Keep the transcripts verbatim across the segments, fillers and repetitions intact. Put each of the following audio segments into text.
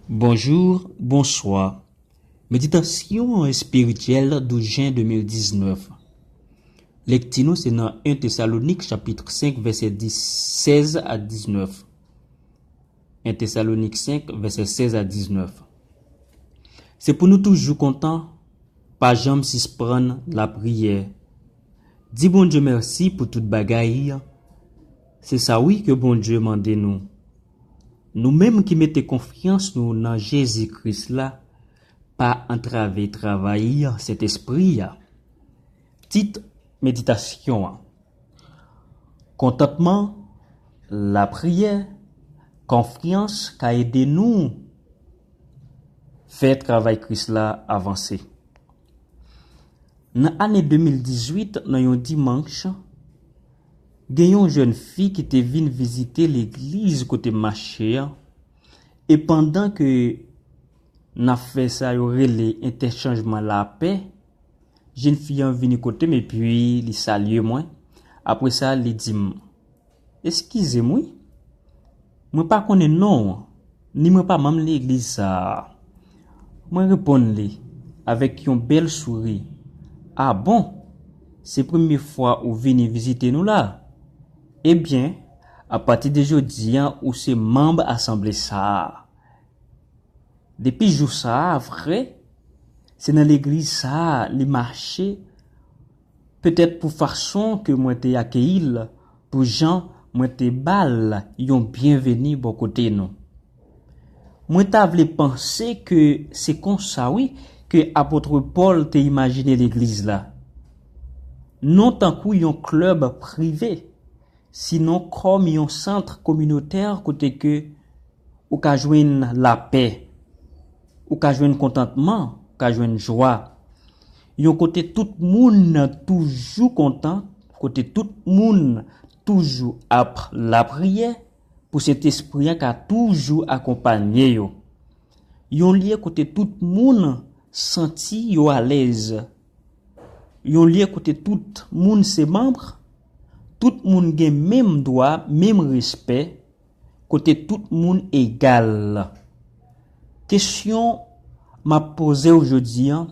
Bonjou, bonswa. Meditasyon espirityèl douz jen de mil diznèf. Lekti nou se nan en Tesalonik chapit senk vèsè dis, sèz a diznèf. En Tesalonik senk vèsè sèz a diznèf. Se pou nou toujou kontan, pa janm sispann lapriyè. Di Bondye mèsi pou tout bagay. Se sa wi ke Bondye mande nou. Nou menm ki mete konfyans nou nan Jezi Kris la, pa antrave travay Sentespri a. Tit meditasyon an. Kontantman, lapriyè, konfyans ka ede nou fè travay Kris la avanse. Nan ane de mil dizuit, nan yon dimanch, gen yon jèn fi ki te vin vizite legliz kote m mache a, e pandan ke n ap fè sa yo rele entèchanjman lapè, jèn fi an vini kote m epi li salye mwen. Apre sa, li di m, "Eskize m wi, mwen pa konnen non w, ni mwen pa manm legliz sa a." Mwen reponn li avèk yon bèl souri, "A bon? Se premye fwa ou vini vizite nou la? Ebyen, apati de jodi a, ou se manm asanble sa a." Depi jou sa a vre, se nan legliz sa a li mache, petèt pou fason ke mwen te akeyi l, pou jan mwen te ba l yon byenveni bò kote nou. Mwen ta vle panse ke se konsa wi ke apot Pòl te imajine legliz la. Non tankou yon klèb prive, sinon kòm yon sant kominotè kote ke ou ka jwenn lapè, ou ka jwenn kontantman, ou ka jwenn jwa. Yon kote tout moun toujou kontan, kote tout moun toujou ap lapriyè, pou Sentespri an ka toujou akonpanye yo. Yon lye kote tout moun santi yo alèz. Yon lye kote tout moun se manm, tout moun gen menm dwa, menm respè, kote tout moun egal. Kesyon m ap poze w jodi a,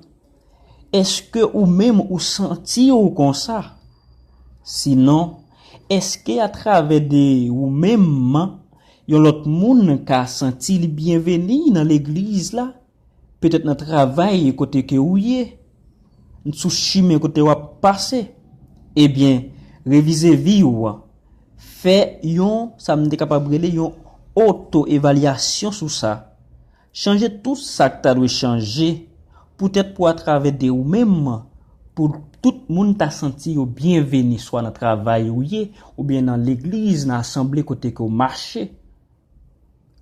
èske ou menm ou santi w konsa? Sinon, èske atravè de ou menm, yon lòt moun ka santi li byenveni nan legliz la? Petèt nan travay kote ke ou ye, sou chimen kote w ap pase. Ebyen, revize vi w. Fè yon, sa m te kapab rele yon oto-evalyasyon sou sa. Chanje tou sa k ta dwe chanje, poutèt pou atravè de ou menm, pou tout moun ta santi yo byenveni, swa nan travay ou ye, oubyen nan legliz, nan asanble kote ke w mache.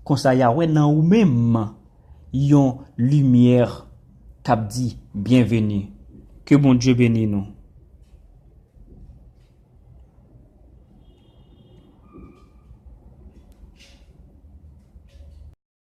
Konsa, y a wè nan ou menm yon limyè k ap di, "Byenveni." Ke Bondye beni nou.